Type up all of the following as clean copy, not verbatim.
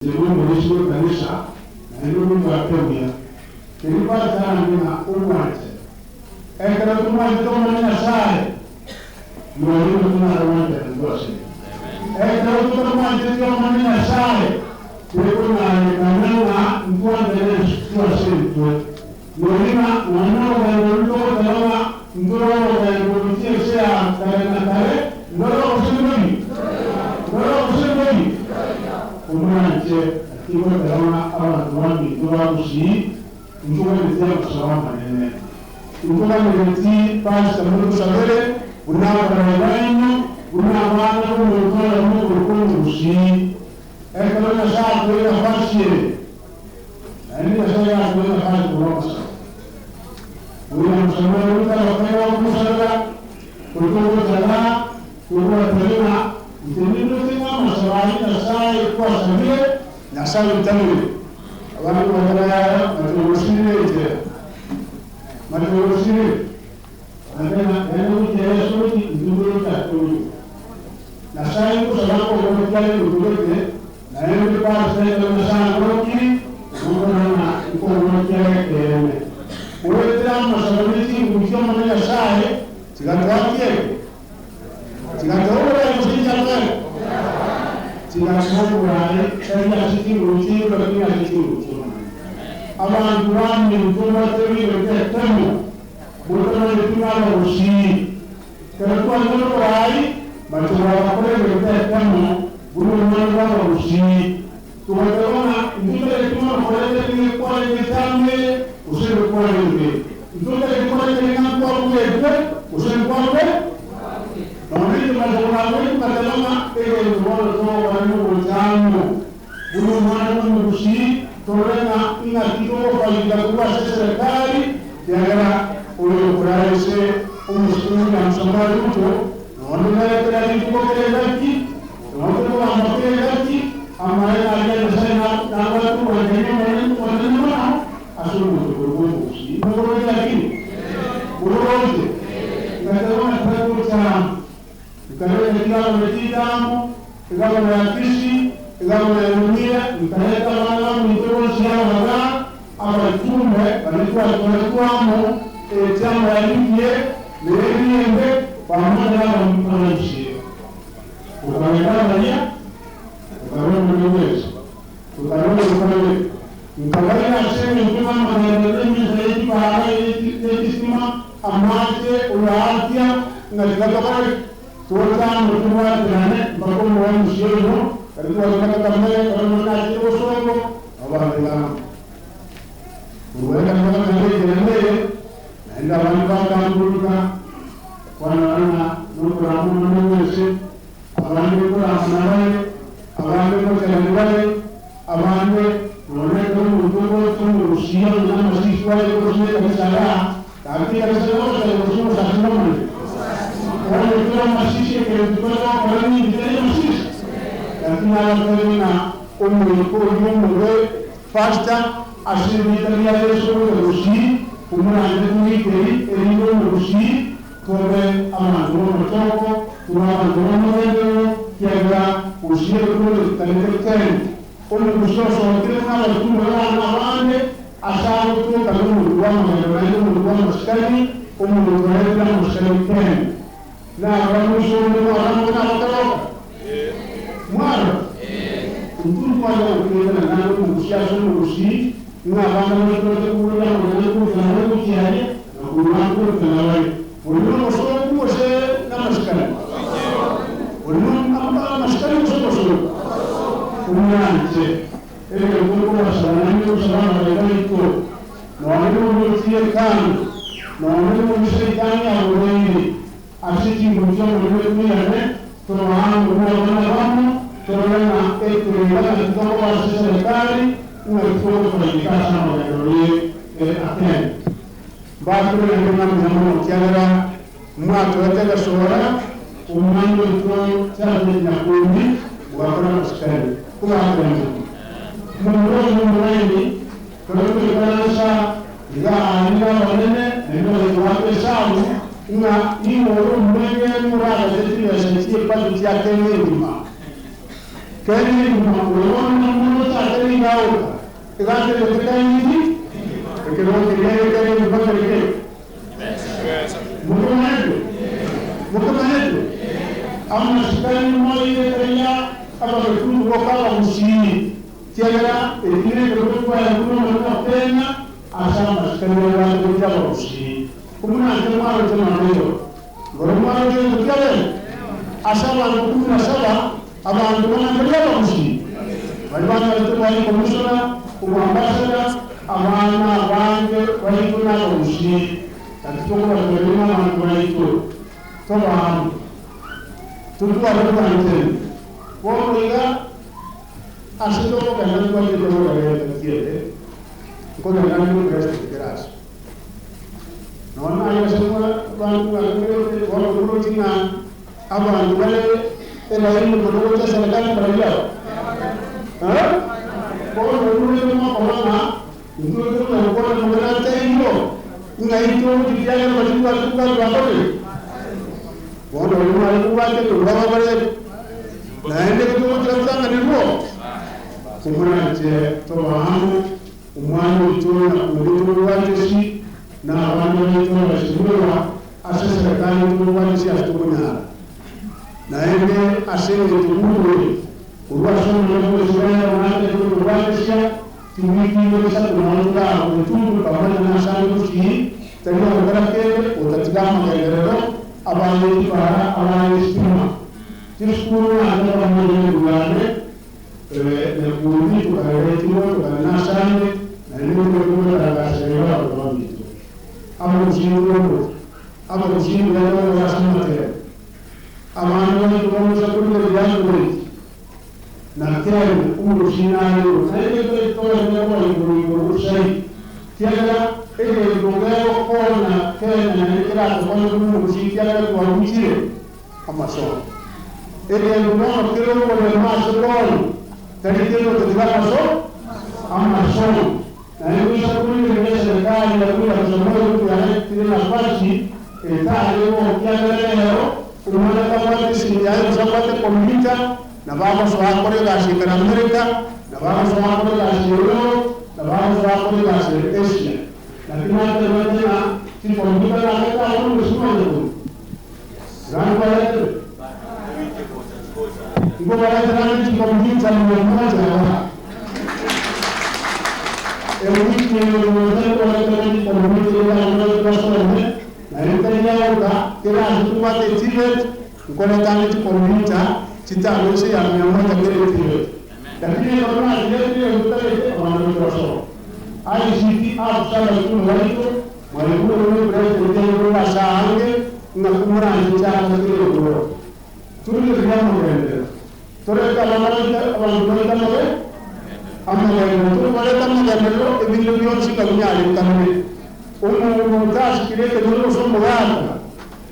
Inche nomorisia bw'ekanisa, naende omobwate buya. Keria gwachange ng'a obwanche. Ekero tomwanchete Omonene Nyasae, rirorio totonyare gwanchana intwe ase. Ekero totamwancheti Omonene Nyasae, tekonyarekana ng'a ntwanchane intwe ase intwe. Rirorio ng'a nonya orogendo roria togoteba ng'a ntore orogendo gochia ense ya kare na kare, ndore gose ndori? Ndore gose ndori? Omwanche, naki goteba ng'a abanto baminto ba Gusii, intoganetie amasabo amanene. Intoganereti Pastor motosabere buna abarai baino, buna abana b'omonto oyomo okorokwa Omogusii. Ekero Nyasae atoe nafasi eye, naende Nyasae gatoe nafasi korwa amasabo. William Samoei Ruto agoteba okomosabera, Totogocha gaa, tobwatane ng'a inche nindoche ng'a amasabo ayio Nyasae kwasabire, Nyasae oitabire. Abande bateba yaya, matogosirire enchera, matogosirire. Naende ng'a naende gochia Yeso gochi intwe ntogocha togocha. Nyasae ngosaba nkoboko kiaye gotogete, naende pastor ekero Nyasae angorokirie, nabo nkorora ng'a nkoboko kiaye ekeene. Goetera amasabo ne chinguru chi'Omonene Nyasae chigatoa ki eke? Chigatoa oboraai gose tichiatoa? Chigatoa oboraai, tari ase chinguru chiaito lakini ase chinguru chi'Omonene. Abanto baminto mbatebiire ekemo, motamanyeti ng'a abagusii. Ekero twanyora oboraai, machoro agakora egento ekemo buna omwana bw'abagusii. Togateba ng'a intwe tari mono koreta nigo ekwarenge echama eye gose nigo ekwarenge. Intwe tari koreta ng'a nkwabugetwe gose nkwabwe. Nonya intwe machoro agoika togateba ng'a egento bono togokora nogocha amo buna omwana bw'omogusii torore ng'a ing'aki togofaidika korwa ase eserekari kiagera oyo okoraria ase omosike William Samoei Ruto nonya nere kera rituko kera engaki Nonya tokogamba kera engaki, amaene aria Nyasae nabwate obwanchani obonene obonene mono ase omonto korwa omogusii. Mokoroche lakini? Mokoroche? Ngateba ng'a tari gocha amo. Nkareta chigavana chi'Itambo, egavana ya Kisii, egavana ya Nyamira, nkareta abana baminto bonsi abaga, abachumbe baria twatoretwe amo, echiama ya UDA na eriembe, pamoja nabamca. Okagenda abaria, okarua omonene bwensi, okarua obokoreri, nkabaira ase engencho y'amagenderero y'emesa ye chipaara ye chisima, amache, oyoatia, ng'a tiga tokore ki? Toche amo tobwaterane mpaka omoemusi oino, karia twagenda Kakamega ekero Omonene achire bosongo, nabo barenge amo. Korwa ekero bakanyora enchera eye, naende abande bakamburuka, Kwanora ng'a nokorama Omonene bwense, abande nkoramana bare, abande ngocherani bare, abande nonya ekero omonto ogocha omorusia onye namasisi kwaye gose nekanisa aya, gaki ekanisa yogosaba gose ogosasima Omonene. Onye tore amasisi egento tore gokora ninki tari amasisi? Lakini abatebie ng'a omoika oyio omobe Pastor, ase erieta ria Yeso gocha gusii, omoranche togikeri, erinde omogusii tobe abanto b'omochoko, tobe abanto b'omogenderero, kiagera gusii egetunwa getarete kende. Omogusii osokire buna abatunwa bane abande, ase agotoka nomonto bw'amagenderero naende omonto bw'amasikani, omonto oretire amasikani kende. Nabarusia onde mwarora nabakeroka? Mwarora? Intwe ntware gokwegena naende omogusi ase omogusi, ng'a abana baito bache koboria amang'ana nkorutana bare gochia aria, na korwa nkorutana bare. Oria nobosooku gose namasikani? Oria namasikani gose obosooku? Omwanche, egento nkobasaba naende ngosaba abarai baito, Nonya nomochie Hekalu, nonya nomosaitani agoreire ase chinguru chi'omorero etoirane, tobaange buna abana bamo, torore ng'a ekerega naki tokoba ase eserekari, ng'aki togofaidika ase amagenderero ye Athene. Mbakore naende ng'a mbuya mono ekiagera mwatoete egesoora, omwana oito Charles Nyakundi bwakora amasikani. Kobakera mono. Momura oyo omong'aini Ekero toikaransa iga aa nigo abanene naende bagaika goaka esabu ng'a nigo ore omwegeni oragache chibesa chi'ebudget ya Kenya engima. Kenya engima oyo bono namonto. Egaterete kaini ekero keria gekare mpaka reke. Mokomaete? Mokomaete? Amasikani moire karia abagetundu boka abagusii, kiagera eki nekerogo twaeirwe n'Omonene o Kenya ase amasikani abwate gochia abagusii. Komonanche mwaroche nonya igoro. Igoro mwaroche gento kiabere ase abanto kumi na saba, abanto bana mbari abagusii, baria banyorete obohai commissioner, oboambassador, abana abange baito nabagusii, naki tokobateebia ng'a abanto baito tobe amo, totware obwanchani. Bono iga ase tokogenda ntwachete kobarenta kiebe, nkogenda ande nopresident kera ase. Nonya naye ase abanto bagendererete bono moroche ng'a abanto bare elaini mono gocha eserekari mbarabwo aba? Eh? Bono omorwete mwakoba ng'a intwe tokonyara gokwana amang'ana ataiyo, ng'a intwe ogochikiagera baria twatubwate bakorire. Bono oria mware kobwate korwa ababareti, naende togochia gotanganirwa, komoranche tobe amo. Omwana oito na onde tomobwate esi, na abana baito abasibirwa ase eserekari tomobwate esi ase tokonyara. Naende ase engencho buna eye, korwa ase omonene bw'Israeli onatete okomobwatesia, chiwiki ibere isato nonya toragoetuntu pamoja nase ande gusii, tari ogokora kende otatiga amagenderero abaye chibara abaye esitima, chisukuru naende pamoja nebirwande. Nyakundi tokareretigwe tokare nasande, naende nigo togotangasera igo abanto baminto. Abagusii omochie, abagusii mbuya bagokora ase amatero. Abana baito bagocha korigereria Android na Kenya omogusii nare igoro, naende tari togenderere koba igoro igoro gosaidi, kiagera egento gegokonya Kenya naende keratokonye buna omogusii kiagera twaruchire amasomo. Egento bono kere okorema ase bono tari kende otatiga amaso amasomo. Naende goisa korigereria eserekari ya William Samoei Ruto yaretire nafasi etari gokiagera rero omwana tabwate esimi yaye gose abwate computer nabo agosoa akore egasi ekare America, nabo agosoa akore egasi Europe, nabo agosoa akore egasi ere Asia. Naki natebete ng'a chicomputer nagete abwo omosubati oyo. Rangoretere. Igo bareterane chikompyuta mia moja aba. Ewiki eye Jumatatu bareterane chikompyuta erio abana baito basome, naende tari yaoka, kera ase tobwate eTVET, nkoretane chikompyuta chitano inse ya mia moja kera eTVET. Lakini ekero nachiretire egotarete abana baito basome. ICT apps abachumi baito Mwaigure buna epresident yaigure ase aange ng'a komoranche chianga kera ekoro. Torigererie amagenderero. Torete abana baito abanto baito amabe amagenderero. Tokobareta amagenderero ebinto bionsi ng'a binyarekanire. Omonto otasikire ekenyoro gose omogaka,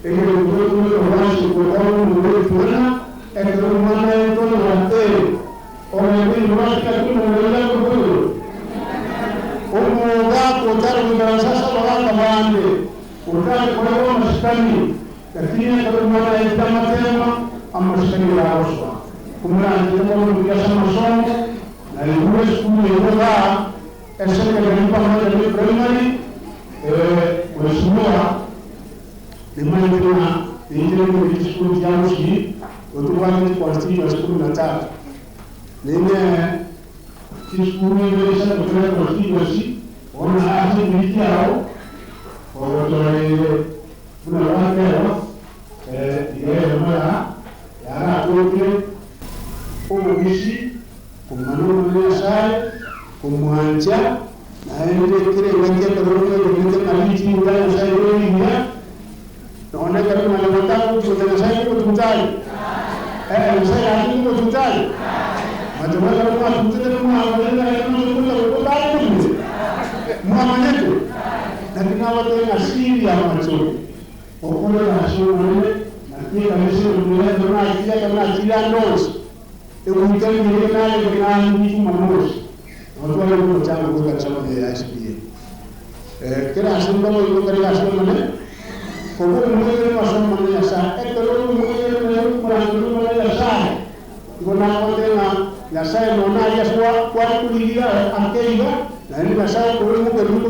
egento togotumeka bwansi gokora omonto ekiona ekero omwana aetorora ee. Ogende igoro ase gati y'omorero oria okoigoro, omogaka otare goikaransa ase abagaaka bande, otare koegwa amasikani, lakini ekero omwana aetire amatema, amasikani yagosoa. Komoranchete mobe buya ase amasomo, na igure esukuru yaino igaa, esecondary pamoja ne primary, mheshimiwa, nimanyete ng'a ninche nimbeke chisukuru chia gusii, Otobwate chiconstituency kumi na tatu, ning'ee chisukuru ibere isato kera econstituency, bono ase ebiri chiao kogotoreire buna gwateba, iga eyemo ya yaratokire obobisi komanya Omonene Nyasae, komwancha, naende kera engaki ekero otegererete ng'a richiiko ria Nyasae rire rigiya, Nonya ekero mwanyabanto agotuguta Nyasae kogotuguta aye? Ee, Nyasae gaki kogotuguta aye? Machoma ekero mwatugutete nimwamanyete ng'a ere noyogocha gotuguta aye mobere? Mwamanyete? Naki nabatebie ng'a siri amachore, okore egasi y'Omonene, naki ekanisa eye buya ekero nachire ekero nachire ande onsi, eweekend eria narenge nande Jumamosi, nabo twarenge omochango bw'ekanisa buya ya SDA. Kera ase mbaboigwe kare egasi y'Omonene, koba omwegenwa ase Omonene Nyasae. Ekero ore omwegenwa naende omorangeria Omonene Nyasae, igo nagoteebe ng'a. Nyasae nonya aria ase kware korigia ake iga, naende Nyasae okoimokeria.